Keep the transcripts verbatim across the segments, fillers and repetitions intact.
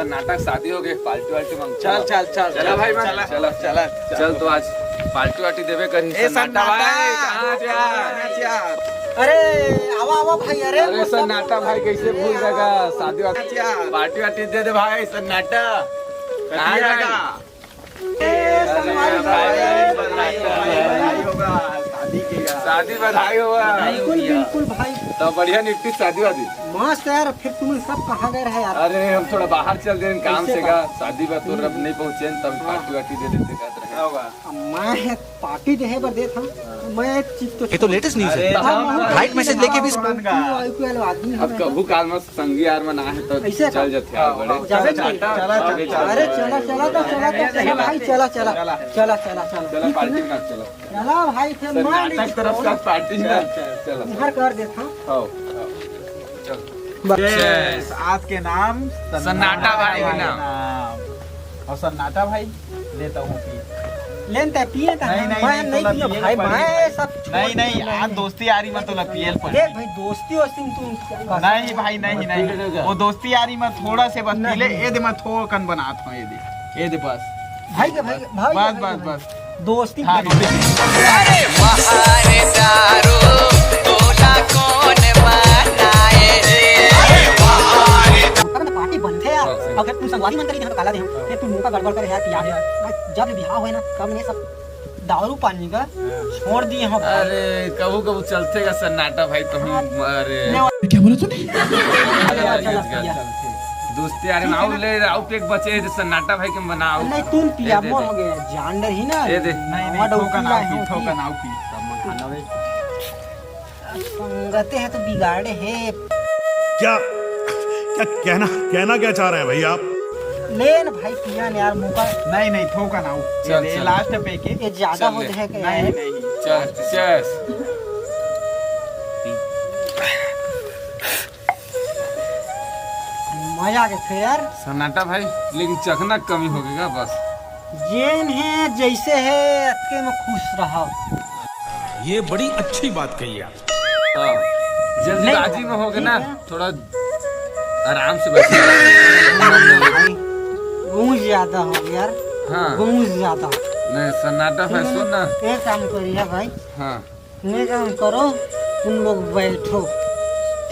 नाटक शादी हो गए, पार्टी वार्टी मांग। चल, चल, चल, चला भाई, चला, चला, चला, चला। चल, तो आज पार्टी वार्टी देवे करी। ए, सन्नाटा सन्नाटा। भाई, कहाँ जा? कहाँ जा? अरे, आवा, आवा भाई, अरे, अरे, सन्नाटा भाई, कैसे भूल जाएगा? शादी वादी, पार्टी वार्टी दे दे भाई, सन्नाटा। कहाँ जाएगा? ए, अरे, संगवारी भाई, भाई, भाई, भाई, भाई होगा, शादी के यार। शादी बधाई होगा। बिल्कुल, बिल्कुल भाई। तो बढ़िया निपटी शादी वादी। मस्त यार, फिर तुम सब कहाँ गए रहे यार? अरे, हम थोड़ा बाहर चल देन काम कैसे से बात? का, शादी बा तो अब नहीं पहुँचे, तब हाँ। पार्टी वार्टी दे देते, कहत रहे। क्या होगा? अब मैं पार्टी देहे बर देत हूँ, मैं एक चीज तो ये तो लेटेस्ट न्यूज़ है। अरे, हाँ, जाओ ना। हाँ, राइट मैसेज लेके भी बिल्कुल, बिल्कुल, आदमी अब है। कभू काल में संगी यार मन आहे तो ऐसे चल का? जाथे, हाँ, बड़े। हाँ, चला, चला, चला, चला, चला। अरे, चला, चला, तो चला, तो चला, भाई, चला, चला, चला। चला, चला, चला। चला, पार्टी में चला। चला, भाई, फिर सर, मान नाटक लीजिए। तरफ का पार्टी में चला। उधर कर देता हूँ। आओ, आओ। चल। बस। Yes, आज के नाम सन्नाटा भाई के नाम। नाम। और सन्नाटा भाई, लेता हूँ पी। लेन ते पिए का नहीं, हम? नहीं, मैं नहीं, नहीं तोला पियो पिए भाई, पड़ी। मैं सब छोड़ नहीं, नहीं, दिया आज मैंने। दोस्ती यारी में तोला पियल पड़ी। देख भाई, दोस्ती वोस्ती में तू क्या कर नहीं भाई, नहीं, नहीं, वो दोस्ती यारी में थोड़ा से बस पी ले, नहीं। ये दे मैं थोकन बनात हूँ, ये दे, ये दे बस। भाई के भाई, भाई बस, के भाई बस, के बस। दोस्ती हाँ, में दोस्ती। अरे वाह रे दारू, तोला कौन बनाए रे? अरे वाह रे। अगर तो पार्टी बनथे यार, हाँ, सही। अगर तू संगवारी मन करी, तो काला दे हम, फिर तू मुंह का गड़बड़ करे यार, पिया है यार। जब बिहाव होए ना, तब ने सब दारू पानी का छोड़ दिए हम। अरे, कभू कभू चलथे का सन्नाटा भाई, तो हम, हाँ। अरे। ले, क्या बोला तूने? चला, चला, चला, पिया। दोस्ती यारी में आओ, ले आओ, पेक बचे हे, सन्नाटा भाई के बनाओ। नहीं, तुम पिया, ये दे, मोर दे। हो गया, जान डर ही ना। ये दे। नहीं, नहीं, हमारा थोकन डौकी आओ लाए पी, हो थोकन कि? आओ पी। संगते है तो बिगाड़े है। क्या, क्या कहना, कहना क्या चाह रहे हैं भैया आप? लेन भाई, पिया ने यार, मौका। नहीं, नहीं, थोकन आओ। ये चल, दे, चल। लास्ट पे के। ये ज्यादा चल हो ले। जाए क्या नहीं, यार? नहीं। चल, चल। मजा आ गया फिर यार। सन्नाटा भाई, लेकिन चखना कमी हो गया बस। जेन है, जैसे है, अतके में खुश रहो। ये बड़ी अच्छी बात कही आप। हाँ, जल्दबाजी नहीं, में हो गया ना, ठीक है। थोड़ा आराम से बैठो। गूंज ज्यादा हो गया यार। हाँ। गूंज ज्यादा। नहीं, सन्नाटा भाई, सुन ना। एक काम करिए भाई। हाँ। मैं काम करो, तुम लोग बैठो,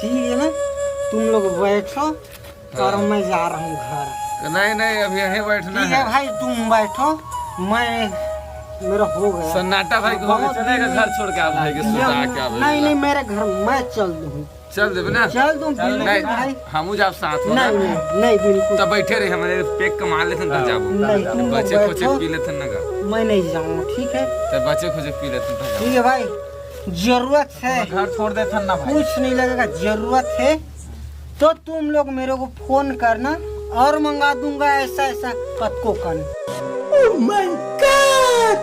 ठीक है ना? तुम लोग बैठो और हाँ। मैं जा रहा हूँ घर। नहीं, नहीं, अब यहीं बैठना ठीक है है। भाई, तुम बैठो, मैं, मेरा हो गया। सन्नाटा भाई को बहुत चलेगा दिन घर छोड़ के, आप भाई के ये सुता के आवे नहीं, वाला। नहीं, मेरे घर मैं चल दूँ। चल देबे ना? चल दूँ, चल बिल्कुल नहीं, भाई। हमू जाब साथ में। नहीं, नहीं, नहीं, बिल्कुल। तब बैठे रहे, हमारे पेक कमा लेथन, तब जाबो। नहीं, तुम लोग बचे खोचे बैठो। पी लेथन ना गा। मैं नहीं जाऊँगा, ठीक है? तब बचे खोचे पी लेथन, तब जाबो। ठीक है भाई, जरूरत है। घर छोड़ देथन ना भाई। कुछ नहीं लगेगा, जरूरत है तो तुम लोग मेरे को फोन करना और मंगा दूंगा ऐसा, ऐसा कतको कन। Oh my God!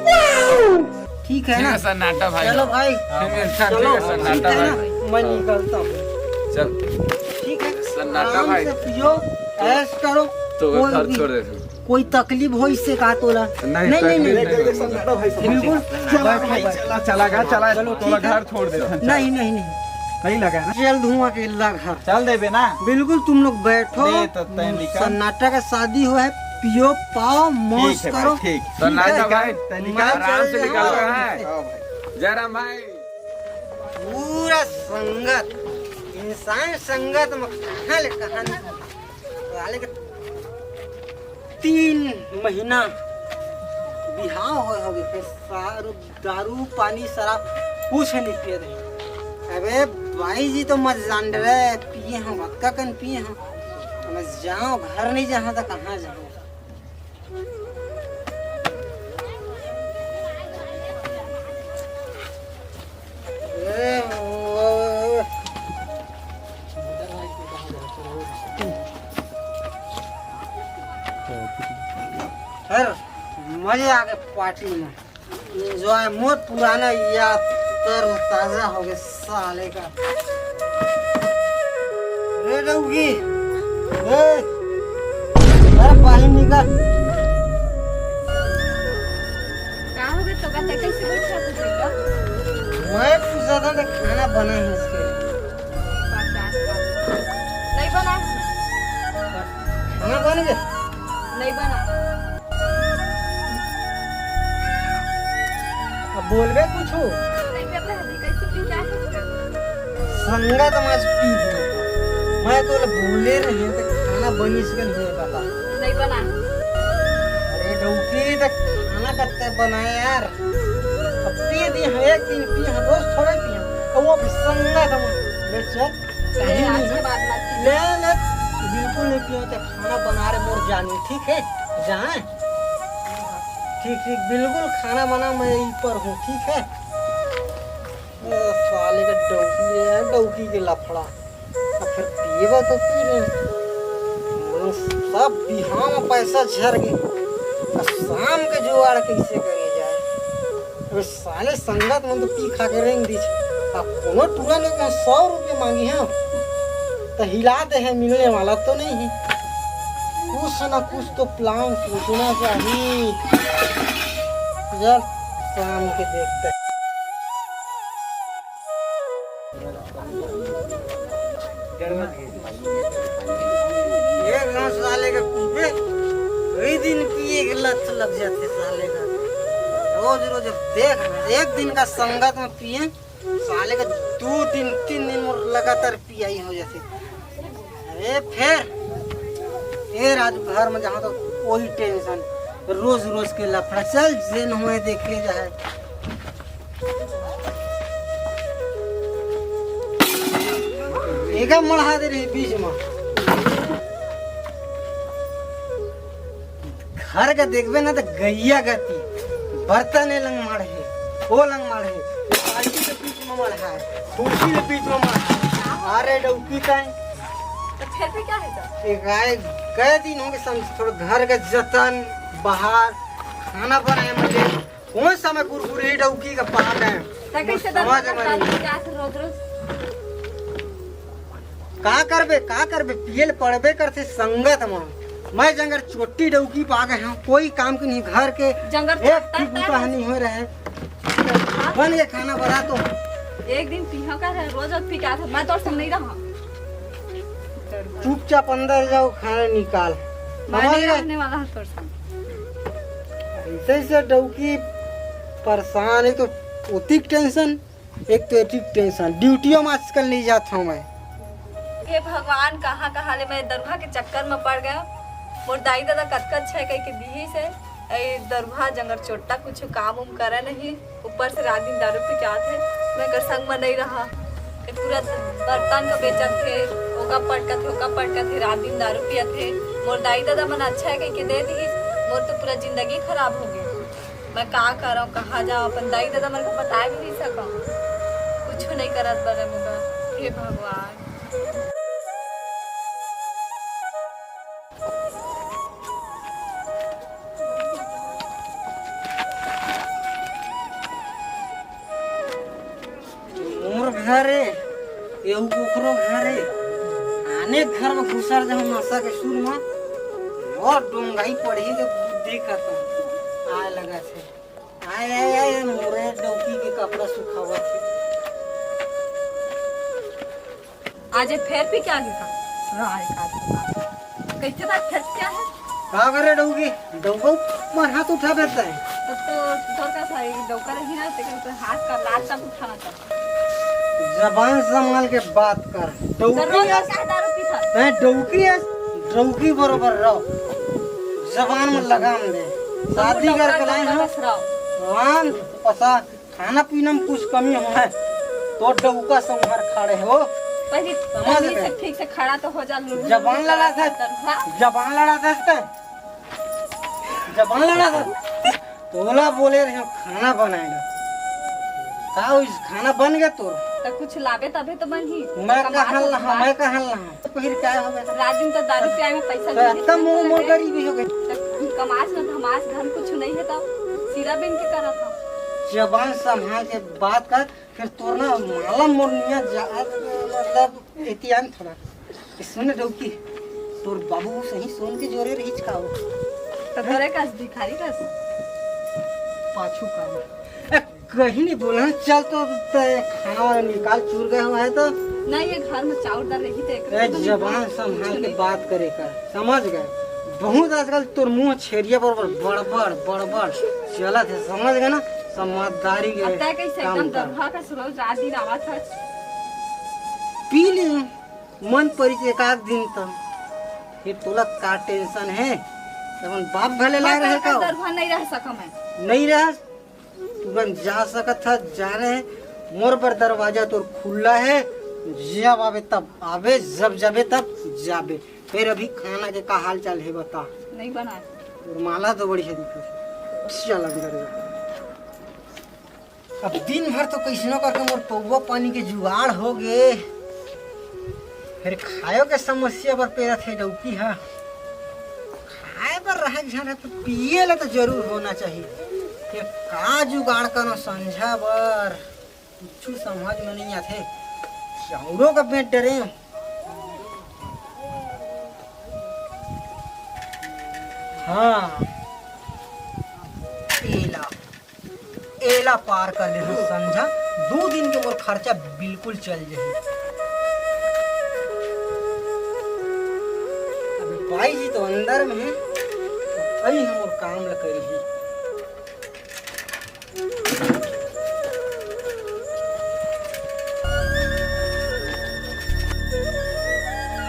Wow! ठीक है ठीक ना? है सन्नाटा भाई। चलो भाई, हाँ, ठीक है, चलो, ठीक है सन्नाटा ठीक है ना? भाई। मैं निकलता हूँ। चल। ठीक है, सन्नाटा आराम भाई। से पियो, ऐश करो। तो कोई घर भी, छोड़ दे। कोई तकलीफ हो इससे कहा तोला? नहीं, नहीं, नहीं, तकलीफ नहीं। नहीं, नहीं, सन्नाटा भाई, समझ बिल्कुल। गया। चला भाई, चला, चला गा, चला, चलो, तोला ठीक है। घर छोड़ दे। नहीं, नहीं, नहीं। नहीं लगा ना? चल धुआं के लगा। चल देबे ना? बिल्कुल, तुम लोग बैठो। दे तो तैं निकल। सन्नाटा का शादी हो है, पियो, पाओ, मौज ठीक है भाई, करो। ठीक। ठीक है? सन्नाटा भाई, तैं निकल। मैं आराम से चल निकल रहा रहा हूँ। है। हाँ भाई। जयराम भाई। पूरा संगत, इंसान संगत में कहाँ ले, कहाँ नहीं। साले के तीन महीना बिहाव होए होगे, फिर सारू, दारू, पानी, शराब कुछ नहीं पिए रहे। अबे भाई जी तो मत जान रहे, पिए हम, हक्का कन पिए हम। मैं जाऊँ, घर नहीं जाऊँ तो कहाँ जाऊँ? सर, मजे आ गए पार्टी में। एंजॉय मोर पुराना याद तर ताजा हो गए साले का। रे डौगी, ए, अरे बाहर निकल। का हो गए तो बता कैसे बैठा तू बेटा? मैं पूछा था कि खाना बना है इसके। बकवास, बकवास। नहीं बना है। बन गे? नहीं बना। अब बोलबे कुछु? नहीं पता है, कैसे पी क्या है? संगत मच पी है। मैं तो बोले रहे तो खाना बनिस के नहीं पता। नहीं बना। अरे डौकी, तो खाना कत्ते बनाए यार? अब पी दी हम, एक दिन पी हम, रोज थोड़े पी हम। और वो भी संगत हम। ले चल। अरे, आज के बाद मत पी। ले, ले, बिल्कुल नहीं पियो, तो खाना बना रहे मोर जानी, ठीक है? जाए। ठीक, ठीक, बिल्कुल खाना बना, मैं यहीं पर हूँ, ठीक है? ओ, साले का डौकी है, डौकी के लफड़ा। अब फिर पिएबा तो पी ले। सब बिहाव में पैसा झर गए। अब शाम के जुगाड़ कैसे करे जाए? अबे साले संगत मन तो पी खा के रेंग दीस। अब कोनो टूरा ने कहूँ सौ रुपये मांगी है, तो हिला दे है, मिलने वाला तो नहीं है। कुछ ना कुछ तो प्लान सोचना चाहिए। चल, शाम के देखते हैं। ये गांव साले के कुबे कई दिन पिए के लत लग जाते साले का। रोज रोज अब देख, एक दिन का संगत में पिए, साले का दो दिन, तीन दिन और लगातार पियाई हो जाते। अरे फिर, फिर आज घर में जहाँ तो वही टेंशन, रोज रोज के लफड़ा। चल, जेन हुए देखे जाए। एका मढ़ा दे रही बीच में। घर का देखबे ना तो गैया गति, बर्तन ए लंग माढ़े, ओ लंग माढ़े, बाल्टी के बीच में मढ़ा है, कुर्सी के बीच में मढ़ा है। अरे डौकी का है। तो फिर भी क्या है तो? एक आए, कई दिन हो गए समझ, थोड़ा घर का जतन, बाहर खाना बनाए, मतलब कौन सा मैं कुरकुरे डौकी का पाक है? तो कैसे समझ में नहीं। रोज रोज का करबे, का करबे, पियल पड़बे करथे संगत म। मैं जंगर चोटी डौकी पा गए हूँ, कोई काम के नहीं, घर के जंगर एक चोटा ठीक बुता नहीं हो रहे। हाँ? बन के खाना बना तो। एक दिन पीहा कर है, रोज रोज पी के आथे, मैं तोर संग नहीं रहा। चुपचाप अंदर जाओ, खाना निकाल। मैं समझ नहीं गए? रहने वाला हूँ तोर संग। ऐसे ऐसे डौकी परेशान है तो उतिक टेंशन। एक तो एतिक टेंशन, ड्यूटियों में आजकल नहीं जात हूँ मैं। हे भगवान, कहाँ कहाँ ले मैं दरुहा के चक्कर में पड़ गया। मोर दाई ददा कतका छै कह के दीही से, ए दरुहा जंगर चोट्टा कुछ काम उम करे नहीं, ऊपर से रात दिन दारू पी के आथे। मैं कर संग में नहीं रहा, ए पूरा बर्तन का बेचत थे, ओका पटकत थे, ओका पटकत थे, रात दिन दारू पियत थे। मोर दाई ददा मन अच्छा है कह के दे दीही, मोर तो पूरा जिंदगी खराब हो गई। मैं का करव, कहाँ जाव, अपन दाई ददा मन को बताए भी नहीं सकव। कुछ नहीं करत बने मगर, हे भगवान। मोर घर ए, एहू कोखरो घर ए। आने घर में घुसर जाहूं नशा के सुर में, और डोंगाई पड़ही के बुद्धि खत्म। आए लगा थे। आए, आए, आए, मोरे डौकी के कपड़ा सुखावत हे। आज ये फेर पी के आगे का? राय का तो। कैसे बात फेर क्या है? का करे डौकी? डौका ऊपर हाथ उठा देता है। तब तो डौका सा, डौका रही ना, तेरे तो हाथ का लात तक उठाना था। जबान संभाल के बात कर। डौकी तो रोज है। रोज का दारू पीता? मैं डौकी है, डौकी बरोबर रहो। जबान में लगाम दे। शादी करके लाए हो। भगवान पसा खाना पीना में कुछ कमी हो है तो डौका संभार खड़े हो। पहले समझ पहले गए? से ठीक से खड़ा तो हो जा, लुल्लू जबान लुल्लू लड़ा था। करता था। जबान लड़ा था इसका। जबान लड़ा था। तोला बोले रहे हो खाना बनाएगा। का हुई, खाना बन गया तोर? तो कुछ लाबे तबे तो बनही। मैं कहाँ लहा, मैं कहाँ लहा? तो फिर क्या हो गया? रात दिन तो दारू पियाए में पैसा तो इतना मुंह मोर गरीबी हो गई। तो कमास में धमास धन कुछ नहीं है तो सिरा बिन के करा था। जबान संभाल के बात कर, फिर तोर ना माला मोर निया जा, मतलब एतियान थोड़ा। सुन डौकी, तोर बाबू सही सोन के जोरे रही छकाओ। तो तोरे कस भिखारी कस? पाछू का। ए, कहीं नहीं बोला, चल तो ते खाना वाना निकाल, चूर गए हुआ है तो। नहीं, ये घर में चाउर दाल रही थे, एक ए, तो जबान संभाल के बात करे कर, समझ गए? बहुत आजकल तोर मुंह छेरिया बरोबर बड़बड़ बड़बड़ चलत हे, समझ गे ना? समझदारी के अब तय कैसे काम एकदम कर। दरुहा का सुरल रात दिन आवत हस। पी ले, मन परिस एक आध दिन त। फिर तोला का टेंशन हे? अपन बाप भले ला मैं रहे कल का? दरुहा नहीं रह सका मैं। नहीं रह, तुरंत जा सकत ह, जा रहे। मोर बर दरवाजा तोर खुला हे, जब आवे तब आवे, जब जाबे तब जाबे। फिर अभी खाना के का हाल चाल हे बता। नहीं बनाए। तोर माला तो बढ़िया दिखत हे। चल अंदर जा। अब दिन भर तो कैसनो करके मोर पौवा पानी के जुगाड़ हो गे। फिर खायो के समस्या बर पेरत हे डौकी ह। खाए बर रहे झन रहे तो पिए ला तो जरूर होना चाहिए। फिर का जुगाड़ करो संझा बर, कुछ समझ में नहीं आथे। चाउरो का बेंट डरे। हाँ, एला, एला पार कर ले संझा, दू दिन के मोर खर्चा बिल्कुल चल जाही। अभी बाई जी तो अंदर में हे, अभी हम मोर काम ल करही।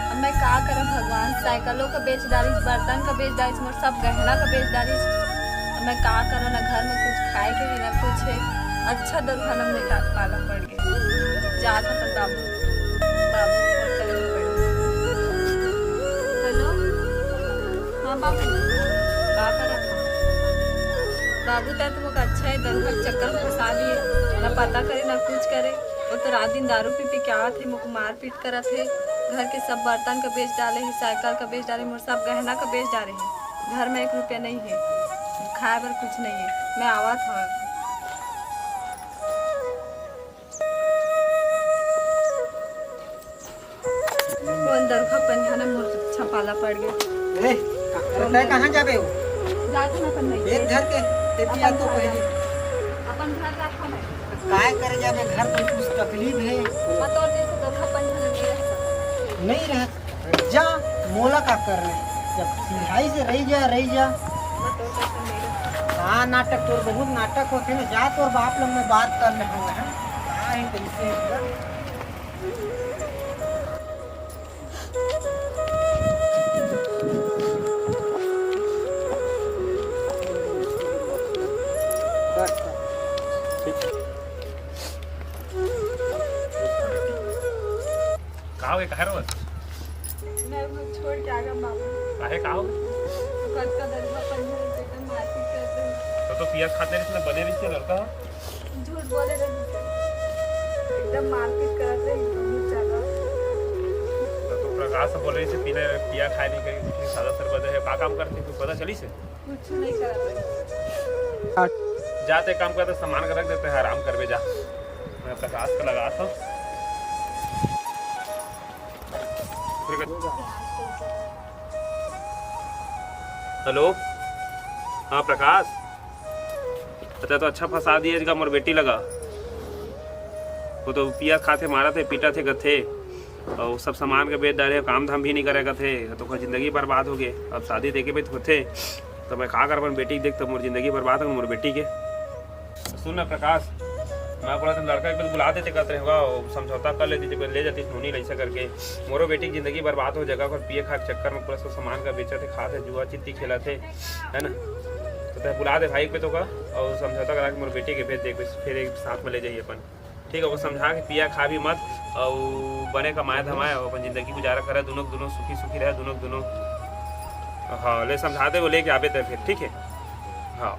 अब मैं का करब भगवान, साइकिलो का बेच डारिस, बर्तन का बेच डारिस, मोर सब गहना का बेच डारिस। अब मैं का करब, ना घर में कुछ खाए के हे, ना कुछ हे। अच्छा दरुहा नमने का पाला पड़ गे। जात हन बाबू, बाबू फोन करे ला पड़ी। हेलो, हाँ बाबू, का करत हव? बाबू, तैं तो मोके अच्छा हे दरुहा के चक्कर में फंसा दिए, ना पता करे ना कुछ करे। वो तो रात दिन दारू पी पी के आवत हे, मोके मारपीट करत हे। घर के सब बर्तन का बेच डाले हे, साइकिल का बेच डाले, मोर सब गहना का बेच डाले हे। घर में एक रुपया नहीं हे, खाए बर कुछ नहीं हे। मैं आवत हव। कोन दरुहा पंझा ना मोर छपाला पड़ गे। ए, का-, तैं कहाँ जाबे हो? जात हन अपन नहीं। एक घर के, ते पिया तो पहली। अपन घर जात हन। काय करे जाबे घर में कुछ तकलीफ हे? मैं तो जैसे दरुहा पंझा ना नहीं रह सकता। नहीं रह, जा, मोला का करना हे? जब सिधाई से रही जा, रही जा। मैं तो जैसे नहीं रह सकता। का नाटक तोर, बहुत नाटक होथे ना। जा तोर बाप लोग में बात कर ले हम, हैं? का हे, कैसे हे? का हो गे, काहे रोवत? मैं वो छोड़ के आ गया बाबू। काहे, का हो गे? कतका दरुहा पंझा एकदम मारपीट करते हैं। तो, तो पिया खाते रहिस ना, बने रहिस लड़का। झूठ बोले रहे, एकदम मारपीट करत रहे, बहुत ज्यादा। तो तू प्रकाश से बोले से पीने, पिया खाए नहीं कहीं, कुछ नहीं, सादा सरबत है, का काम करते, कुछ पता चली से? कुछ नहीं करत रहे। जा ते काम करते, सामान का रख देते हैं, आराम करबे जा। मैं प्रकाश का लगा था। हेलो, हाँ प्रकाश, अच्छा तो अच्छा फंसा दिए इसका मोर बेटी लगा। वो तो पिया खाथे, मारत हे, पीटत हे, कथे, और सब सामान के बेच डारे, काम धाम भी नहीं करे कथे, तो ओकर जिंदगी बर्बाद हो गए। अब शादी देखे भी तो होथे, तो मैं का कर अपन बेटी के देख, तो मोर जिंदगी बर्बाद हो मोर बेटी के। सुन ना प्रकाश, मैं बोला था लड़का एक बार बुला देते कहते रहे, वो समझौता कर लेती, जब ले जाती नोनी लैसा करके। मोरो बेटी की जिंदगी बर्बाद हो जगह पर पिए खा के चक्कर में पूरा सब सामान का बेचत हे, खात हे, जुआ चित्ती खेलत हे, है ना? तो तै बुला दे भाई पे तो का, और समझौता करा के मोर बेटी के भेज दे, फिर एक साथ में ले जाइए अपन। ठीक है, वो समझा के पिया खा भी मत, और बने कमाए धमाए, और अपन जिंदगी गुजारा करे, दोनों दोनों सुखी सुखी रहे, दोनों दोनों। हाँ, ले समझा दे, वो लेके आबे ते फिर, ठीक है? हाँ।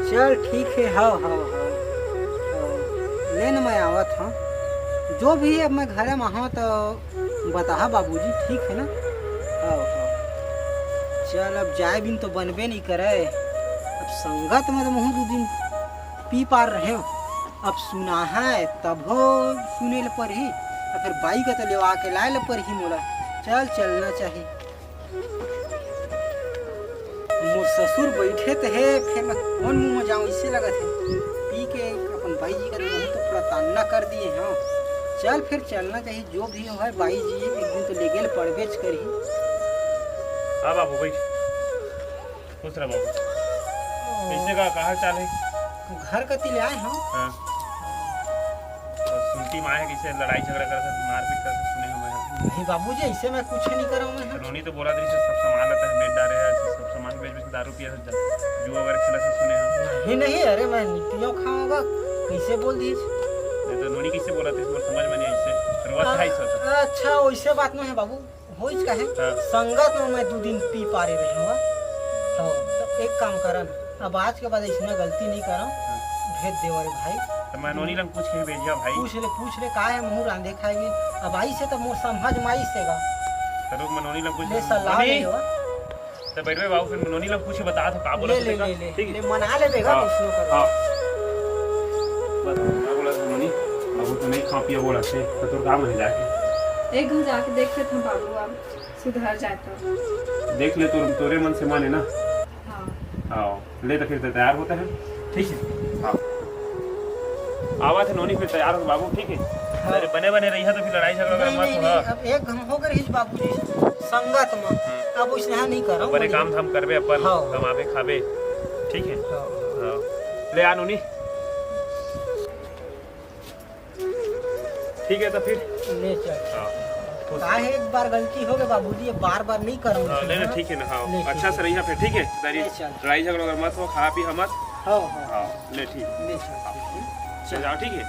चल ठीक हे, हव, हव, हव, हव। ले न, मैं आवत हव। जो भी हे, अब मैं घरे म हव, त बताहा बाबूजी, ठीक हे ना? हव, हव। चल, अब जाए बिन तो बनबे नइ करय। अब संगत म तो महूँ दू दिन पी पार रहेंव। अब सुनाहा हे, तभो सुने ल परही। अब फेर बाई करा त लेवा के लाए ल परही मोला। चल, चलना चाही। मोर ससुर बइठे त हे, फेर मैं कोन मुंह म जाऊं, अइसे लगत हे। पी के अपन बाई जी का तो बहुत प्रताड़ना कर दिए हैं। चल, फिर चलना चाहिए, जो भी होय बाई जी, एक दिन तो लेगे ल पड़बेच करही। हाँ बाबू, बैठ। खुश रह बाबू। कैसे का, का हाल चाल है? घर कति ले आए हो? हाँ। बस सुनती माँ है, कैसे लड़ाई झगड़ा करत हे, मारपीट करत हे, सुने हमें। नहीं बाबूजी, ऐसे मैं कुछ नहीं करा हूँ मैं। नोनी तो बोला रही, सब सामान लेता है, बेच डारे है, सब सामान बेच बेच के दारू पिया था, जुआ वगैरह खेला था, सुने हम। नहीं नहीं, अरे मैं नितियों खाऊंगा, कैसे बोल दिए? नहीं तो नोनी कैसे बोला था, इसमें समझ में नहीं, ऐसे शुरुआत था, ऐसा था। अच्छा, वैसे बात नहीं है बाबू, होइच का है। हाँ। संगत में मैं दो दिन पी पारे रहे हूँ। तो, तो एक काम करन, अब आज के बाद ऐसना गलती नहीं करम। हाँ। भेज देवा रे भाई। तो मैं नोनी लंग पूछ के भेजिया भाई। पूछ ले, पूछ ले, का है मुँह रांधे खाए में। अब आई से तो मोर समझ में आई से गा। तो रुक, मैं नोनी लंग पूछ ले, सलाह नोनी। ले लेवा। तो बैठबे बाबू, फिर नोनी लंग पूछ के बता तो का बोला ले, तू ले, तेका? ले, ले, ठीक है। ले, मना ले बेगा, हाँ। कुछ नो कर। हाँ। बस, का बोला था नोनी? अब वो तो नहीं खा पिया बोला थे, तो तोर काम है जाके। एक घंटा जाके देख लेते हैं बाबू, अब सुधर जाए तो। देख ले, तोर, तोरे मन से माने ना। हाँ। हाँ, ले तो फिर तो तैयार होते हैं। ठीक है। हाँ। आवा थे नोनी, फिर तैयार हो बाबू, ठीक है? हाँ। अरे बने बने रहिया तो फिर लड़ाई झगड़ा नहीं, मत नहीं, हो, नहीं, हाँ। अब एक घम हो गए रही बाबूजी संगत में, हम्म। अब उसने नहीं करो, बड़े बोलिए। काम धाम करबे अपन, हाँ। कमाबे खाबे, ठीक है? हाँ। हाँ। ले आ नोनी। ठीक है, तो फिर? ले चल। हाँ। खुश। काहे एक बार गलती हो गई बाबूजी, ये बार बार नहीं करूँ। हाँ, ले ना, ठीक है ना, हाँ। ले, ठीक अच्छा है। से रहिया फिर, ठीक है? दारी ले चल। लड़ाई झगड़ा अगर मत हो, खा पी मत। हाँ, हाँ। हाँ, ले ठीक। ले चल। चल जाओ, ठीक है?